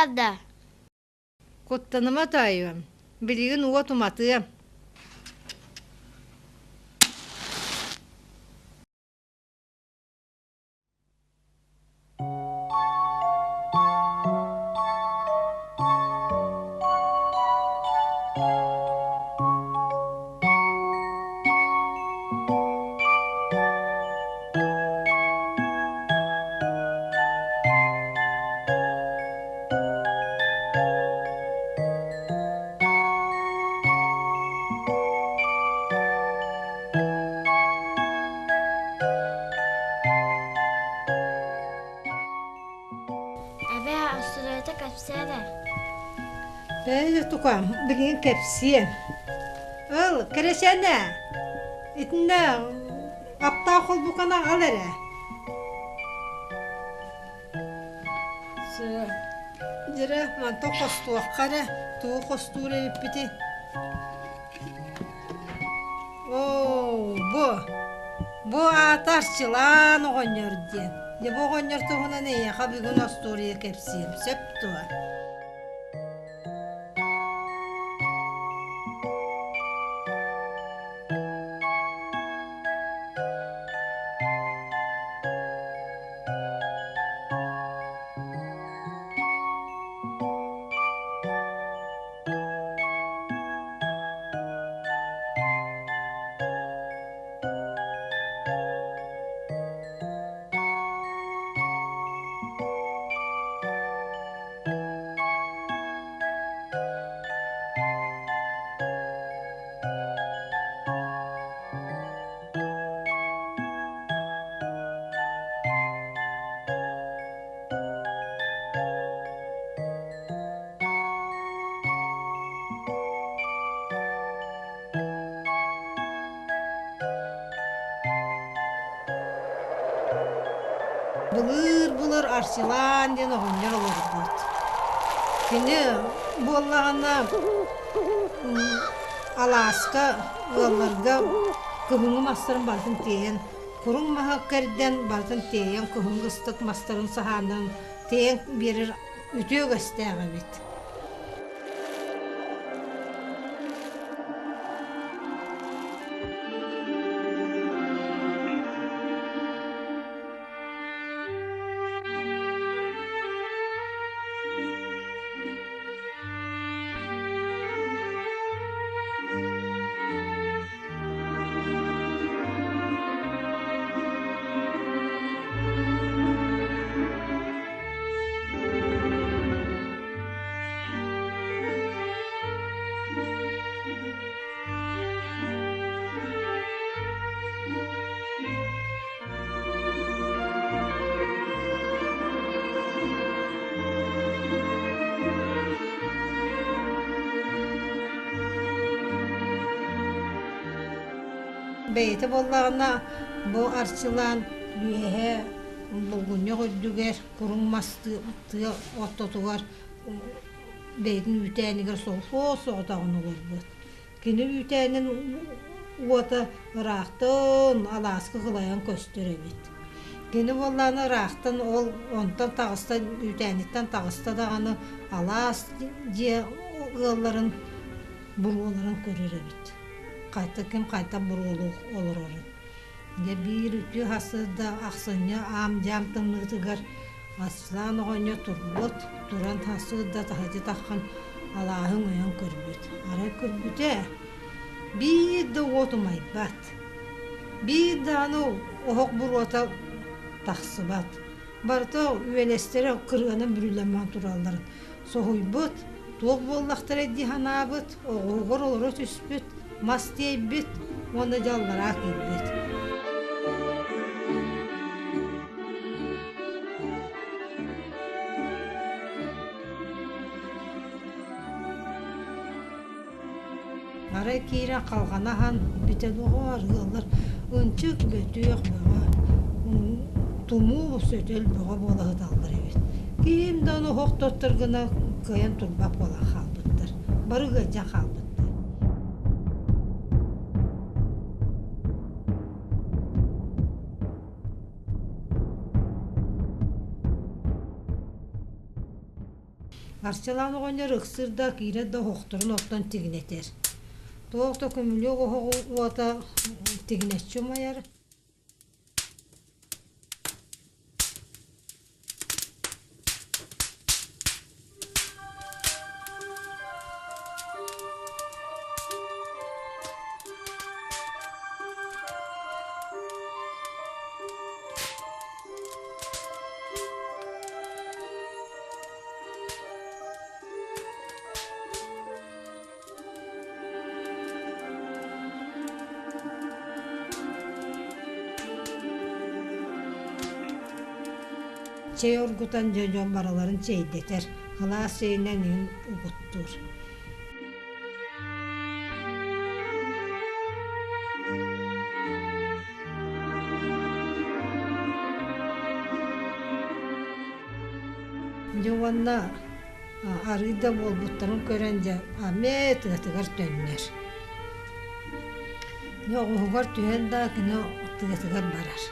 барда. Куттаныма таайыам, билигин уот уматыам. Эбээ, остуоруйата кэпсээ эрэ. Бэйэ тукаам, билигин кэпсиэм. Ыл, кэрэсэнэ, итиннэ аптаах холбуканы аҕал эрэ. Дьэрэ, мантан хостуохха эрэ, тугу хостуур эбиппитий? Оо, бу, бу аата Арчылаан оҕонньор диэн. Дьэ, бу оҕонньор туһунан эйиэхэ бүгүн остуоруйа кэпсиэм, сөп дуо? Былыыр-былыр Арсилаан диэн оҕонньор олорбут. Кини буоллаҕына алааска ыалларга кыһыҥҥы мастарын барытын тиэйэн, куруҥ маһы кэрдэн барытын тиэйэн кыһыҥҥы ыстык мастарын саһаанын тиэйэн биэрэр үтүө үгэстээх эбит. Бэйэтэ буоллаҕына бу арчылаан үөһэ булгунньах үрдүгэр куруҥ мас тыа ортотугар бэйэтин үүтээнигэр соҕотох соҕотоҕун олорбут. Кини үүтээнин уота ыраахтан алааска кылайан көстөр эбит. Кини буоллаҕына ыраахтан ол онтон таҕыста үүтээниттэн таҕыста даҕаны алаас дьиэ ыалларын буруоларын көрөр эбит. Хайта ким хайдах буруолуу олорорун. Дьэ биир үтүө сарсыарда ахсынньы аам-дьаам тымныытыгар Аслан оҕонньор турбут, туран сарсыарда таһырдьа таххан алааһын ойон көрбүт. Арай көрбүтэ, биир да уот умайбат, биир даҕаны оһох буруота тахсыбат. Барыта үөлэстэрэ кырыанан бүрүллэн туралларын соһуйбут, туох буоллахтара дии санаабыт, оҕуһугар олоро түспүт, мас тиэйбит уонна дьаллараа киирбит. Арай киирэн халҕана аһан бүтэн оҕоор ыаллар ынчык бөтүөх бөҕө, тумуу сөтөл бөҕө буола сыталлар эбит. Ким да ону оһох гына кыайан турбат буолан хаалбыттар. Бары ыалдьан хаалбыттар. Арчылаан оҕонньор ыксыыр да, киирэр да оһохторун оттон тигинэтэр. Туох да көмүлүөк оһоҕу уота тигинэччи умайар. Чэй оргутан дьэ дьон барыларын чэйдэтэр, кылаас чэйинэн иһин угуттуур. Дьэ уонна арыый да буолбуттарын көрөн дьэ эмиэ тыатыгар төннөр. Дьэ оҕуһугар түһэн да кини тыатыгар барар.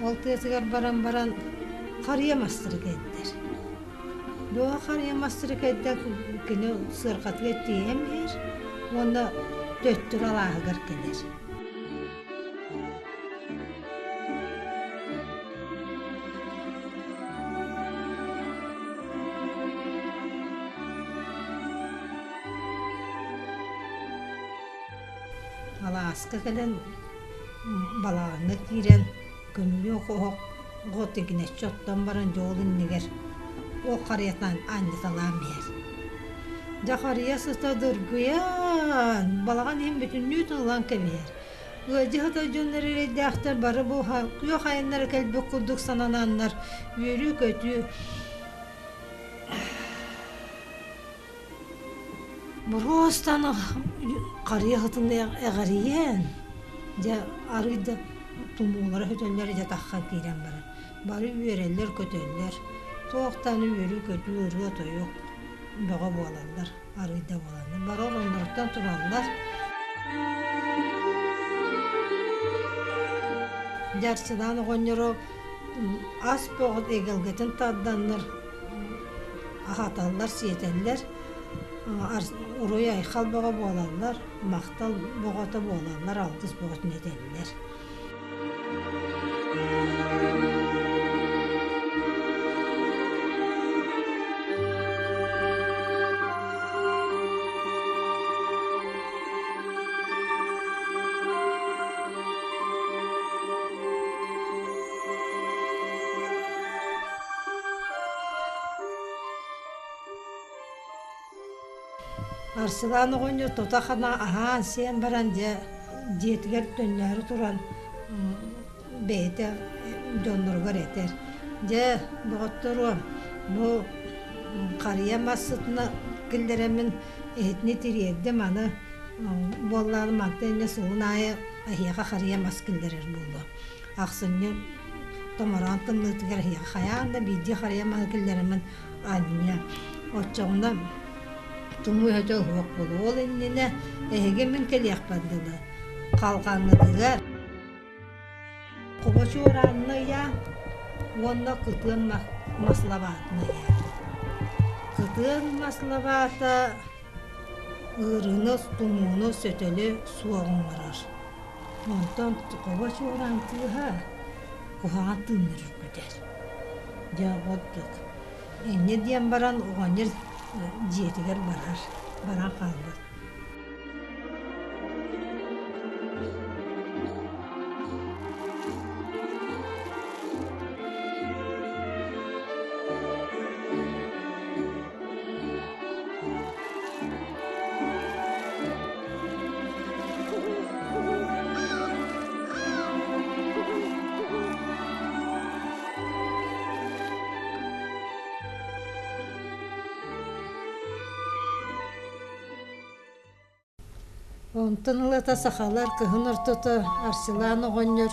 Ол тыатыгар баран баран харыйа мастары кэйдэр. Дуоһа харыйа мастары кэйдэн кини сыарҕатыгар тиийэн иһэр уонна төттөрү алааһыгар кэлэр. Алааска кэлэн балаҕаҥҥа киирэн көмүлүөк оһох тигинэччи оттон баран дьол иннигэр ол харыйатынан анньыталаан иһэр. Дьэ харыйа сыта дыргыйан балаҕан иһин бүтүннүү тыллан кэбиһэр. Ыалдьыһыта дьоннор эрэйдээхтэр бары бу күөх айаннара кэлбит курдук санананнар үөрүү-көтүү Боруостан харыйа сытын эҕэрийэн, дьэ арыый да тумуулара сөтөллөр дьэ таххан киирэн барар. Бары үөрэллэр-көтөллөр, туохтан үөрүү-көтүү, ырыа-тойук бөҕө буолаллар, арыый да буоланнар. Бары оронноруттан тураллар. Дьэ Арчылаан оҕонньору ас бөҕө эгэлгэтин тарданнар аһаталлар, сиэтэллэр, уруй-айхал бөҕө буолаллар, махтал бөҕөтө буолаллар, алгыс бөҕөтүн этэллэр. Арсылаан оҕонньор тута-хана аһаан-сиэн баран дьэ дьиэтигэр төннөөрү туран бэйэтэ дьонноругар этэр: «Дьэ, доҕотторуом, бу харыйа массытына киллэрэммин эһитини тириэрдим, аны буоллаҕына мантан инньэ сылын аайы эһиэхэ харыйа мас киллэрэр буолуо. Ахсынньы томороон тымныытыгар эһиэхэ хайаан да биирдии харыйа маһы киллэрэммин анньа. Оччоҕуна тумуу өтө уһуох буолуо. Ол иннинэ эһиги мин кэлиэхпэр дылы халҕаҥҥытыгар хобо чуораанна ыйаа уонна кытыан мас лабаатын ыйаа. Кытыан мас лабаата ыарыыны, тумууну, сөтөлү суох оҥорор. Онтон хобо чуораан тыаһа куһаҕан тыыннар үргүтэр. Дьэ, ордук. Инньэ диэн баран оҕонньор дьиэтигэр барар, баран хаалбыт. Онтон ылата сахалар кыһын ортото Арсылаан оҕонньор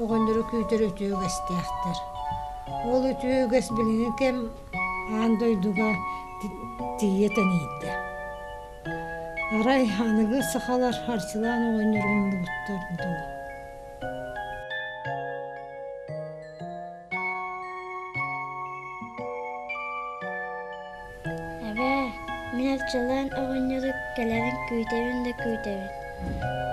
оҕонньору күүтэр үтүө үгэстээхтэр. Ол үтүө үгэс билиҥҥи кэм аан дойдуга тиийэ тэнийдэ. Арай аныгы сахалар харчылаан оҕонньор умнубуттар дуу. Эбээ, мин Арчылаан оҕонньору кэлэрин күүтэбин да күүтэбин.